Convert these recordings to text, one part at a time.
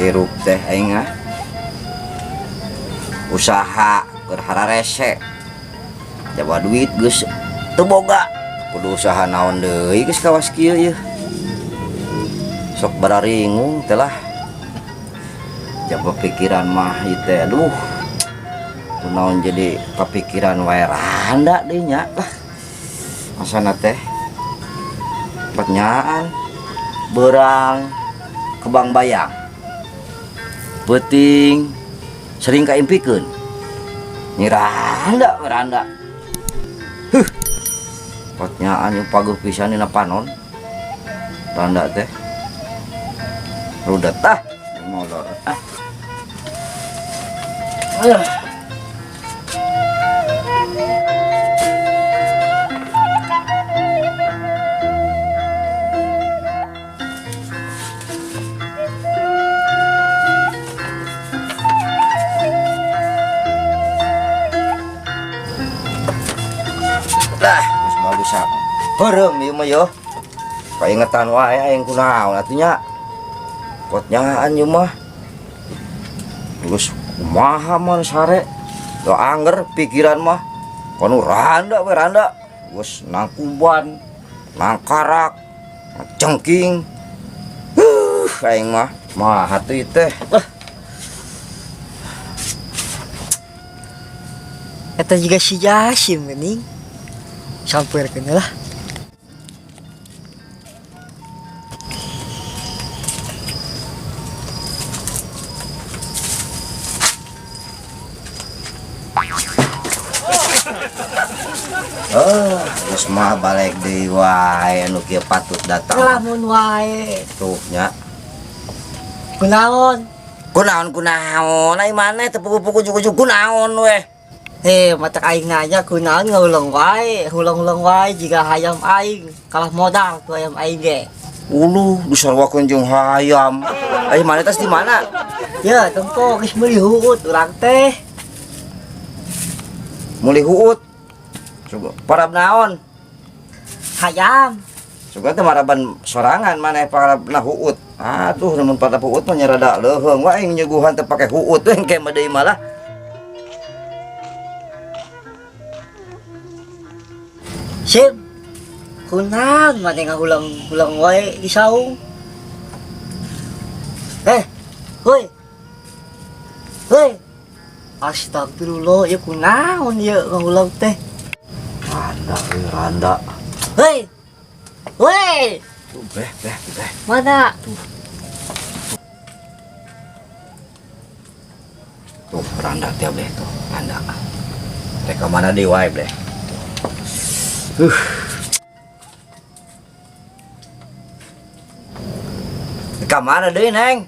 Hirup teh aing ah. Usaha keur hararese. Jaba duit geus teu boga. Kudu usaha naon deui geus kawas kieu yeuh. Sok bararingung teh lah. Jaba pikiran mah ieu teh aduh. Kunaon jadi kapikiran wae randa deui nya lah. Masana teh pertanyaan berang kebang bayang peuting sering kaimpikeun nyi randa randa huh pertanyaan yang paguh pisan dina panon randa teh rudet ah molor ah. Lah, geus mah bisa beureum ieu mah yeuh. Kaingetan wae aing kunaon atuh nya. Potnyaan ieu mah. Geus kumaha mah sare. Da angger pikiran mah. Kono randa we randa. Geus nangkuban, nangkarak, cengking. Aing mah mah atuh ieu teh. Eta juga si Jasim geuning. Sampeurkeun lah. Oh, geus mah balik deui wae anu kieu patut datang. Lamun wae. Tuh nya. Kunaon? Kunaon kunaon? Ai maneh teu pugu-pugu ujug-ujug kunaon weh? Matak aing nanya kunaon ngahuleng wae, huleng-huleng wae jiga hayam aing, kalah modal tuh hayam aing ge. Uluh, disarwakeun jeung hayam. Ai maneh tas di mana? Ya, tempo geus meuli huut urang teh. Meuli huut. Coba parab naon? Hayam. Sugan teh maraban sorangan maneh parabna huut. Aduh, namun parab huut mah nya rada leuheung wae aing nyuguhan teh pake huut we engke mah deui malah. Sim, kunaon maneh ngahulang-hulang wae di saung? Hoi. Hoi. Astagfirullah, ieu kunaon ieu ngahulang teh? Randa, euy, randa. Hoi. Hoi. Tuh, beh, beh, beh. Mana? Tuh. Tuh, randa teh beh tuh, randa. Rek ka mana deui wae beh. Ka mana deui, Neng?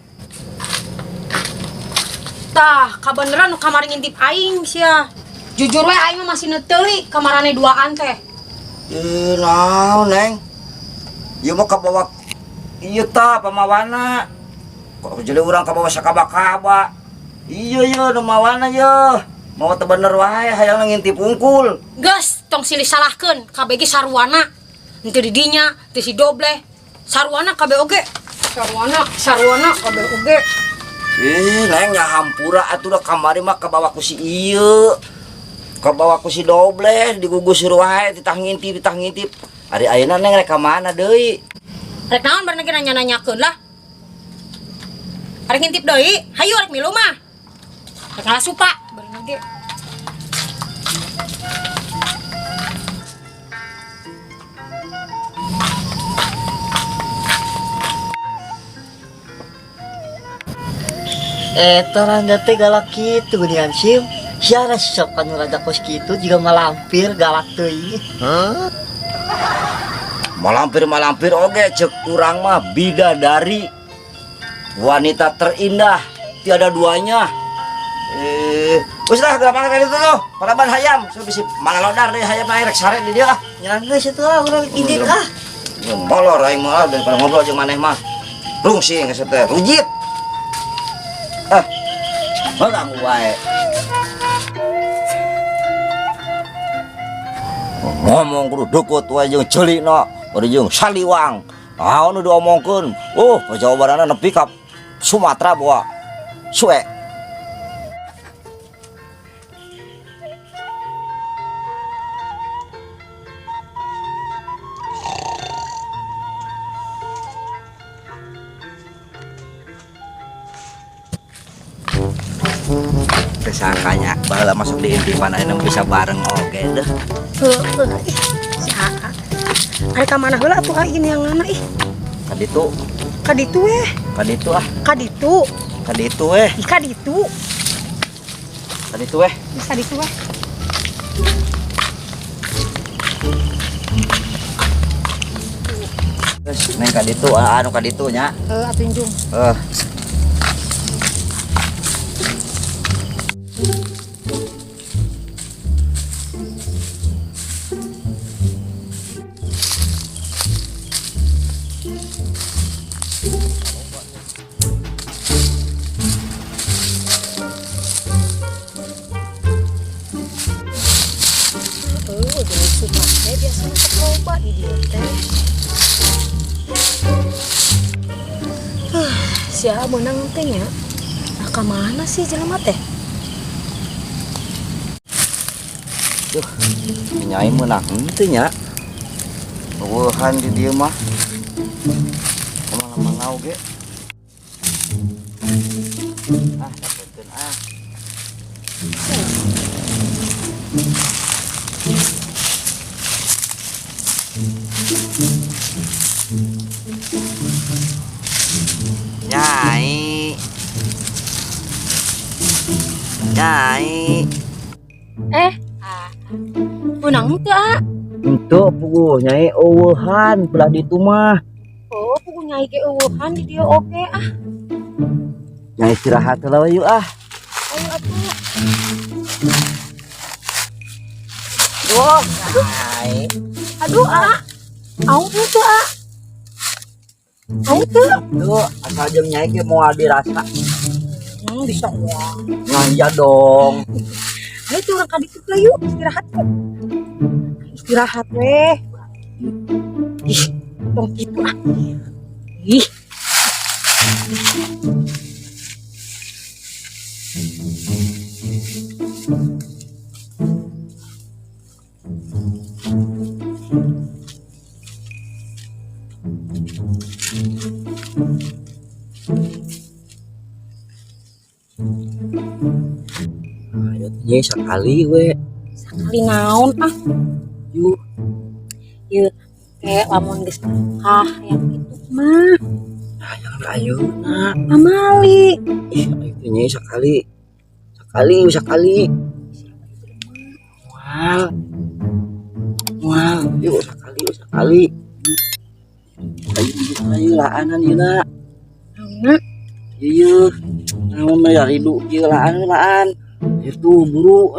Tah, kabeneran nu kamari ngintip aing sia. Jujur we aing mah masih neuteulik kamarane duaan teh. Ih, naon, Neng? Ieu mah kabawa ieu tah pamawana. Kok jadi urang kabawa sakaba-kaba. Iya ieu nu mawana ieu. Mau teu bener wae hayang ngintip unggul. Geus, tong silih salahkeun, kabeh ge saruana. Henteu di dinya, teu si dobleh. Saruana kabeh oge. Saruana, saruana kabeh oge. Ih, Neng nya hampura atuh da kamari mah kabawa ku si ieu. Kabawa ku si dobleh digugusir wae titah ngintip, titah ngintip. Ari ayeuna Neng rek ka mana deui? Rek naon bareng ge nanya-nanyakeun lah. Arek ngintip deui, hayu rek milu mah. Rek ngalasupa bareng ge. Eta randa teh galak kitu geuningan sim. Siara sok kanu rada kos kitu jiga malampir galak teuing. Hah? Malampir-malampir oge cek urang mah bidadari. Wanita terindah tiada duanya. Wis lah gampang kali itu tuh. Paraban hayam, so bisi malalodar deui hayam air rek sare di dieu ah. Nya geus atuh ah urang indit ah. Molor aing mah daripada ngobrol jeung maneh mah. Rungsing geus teh rujit. Ah. Ganggu wae. Ngomong kudu dukut wae jeung celikna, bari jeung saliwang. Naon nu diomongkeun? Oh, jawabanana nepi ka Sumatera bawa suwe. Kesangkanya baheula masuk di intipan aya bisa bareng oge deh. Heueuh, ih, si Aa. Ari ka mana heula atuh aing yang ngana ih? Kaditu. Ka ditu weh. Kaditu ah. Ka ditu. Kaditu weh. Ih, ka ditu. Kaditu weh. Ih, ka ditu weh. Terus neng kaditu, ah, anu kaditu nya. Heuh atuh Jung. Eh. Heuh, jenis suka teh biasana sok loba di dieu teh. Huh, si Aa meunang teh nya. Nah, ka mana sih jelema teh? Duh, nyai meunang teh nya. Eueuhan di dieu mah. Kumaha oge. Ah, dapeutkeun ah. Nyai. Nyai. Eh, ah. Meunang teu, ah? Henteu puguh nyai eueuhan belah ditu mah. Oh, puguh nyai ge eueuhan di dieu oge ah. Nyai istirahat heula we yuk ah. Ayo atuh. Wah, nyai. Aduh, ah. Au teu, ah. Au teu. Tuh, asal jeung nyai ge moal dirasa. Bisa wah. Nah, iya dong. Ayo tuh urang ka ditu lah yuk, istirahat yuk. Istirahat weh. Ih, tong kitu ah. Ih. Ayo nyai sekali we. Sekali naon ah? Yuk. Yuk, kayak lamun geus kah yang gitu mah. Hayang ayeuna. Amali. Ih, ayo nyai sekali. Sekali, sekali. Moal. Moal, yuk sekali, sekali. Ayo, ayo laanan ieu na. Naonna? Ieu, naon mah ya ridu ieu laan laan. Itu buru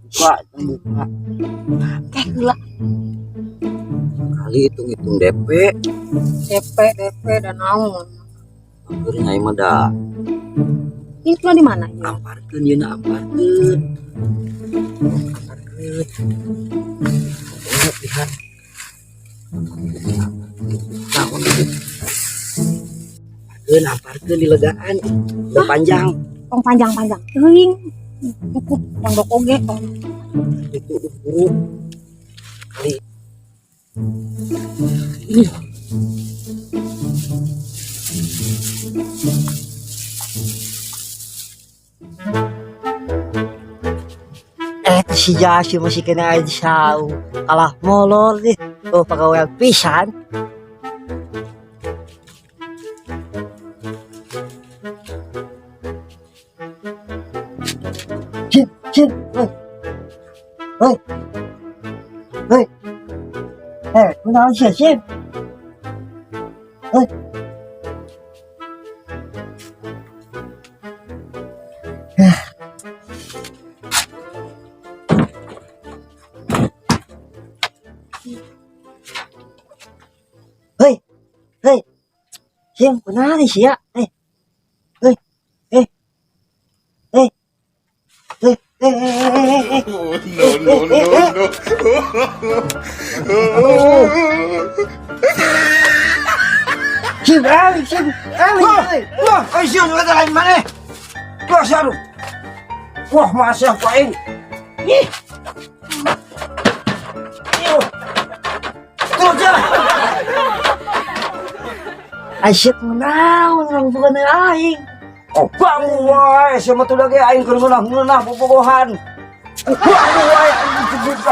buka, buka. Teh heula. Kali hitung-hitung DP. DP, DP dan naon. Keur nyai mah da. Ini tuh di mana ieu? Amparkeun ieu na, amparkeun. Amparkeun. Oh, lihat. Naon ieu? Amparkeun, amparkeun di legaan. Udah panjang. Tong panjang-panjang. Teuing. Cukup pondok oge tong. Itu buru. Kali. Si Jasi masih kena aja sau. Kalah molor nih. Oh, pegawai pisan. Cip, cip, oi. Oi. Oi. Kunaon sia, Cip? Oi. Hei, hei, Sim, kunaon sia? Hei, hei, hei, hei, hei, hei, hei, hei, hei. Oh, no, no, no, no. Sieun aing, sieun aing. Wah, wah, ai sieun kata lain maneh. Wah, saru. Wah, masih aku aing. Ih. Ih. Turun jalan. Ai sia kunaon ngrungsukan aing. Oh, bangun wae, sia mah tuh lagi aing keur ngeunah-ngeunah bobogohan. Bangun wae aing disebut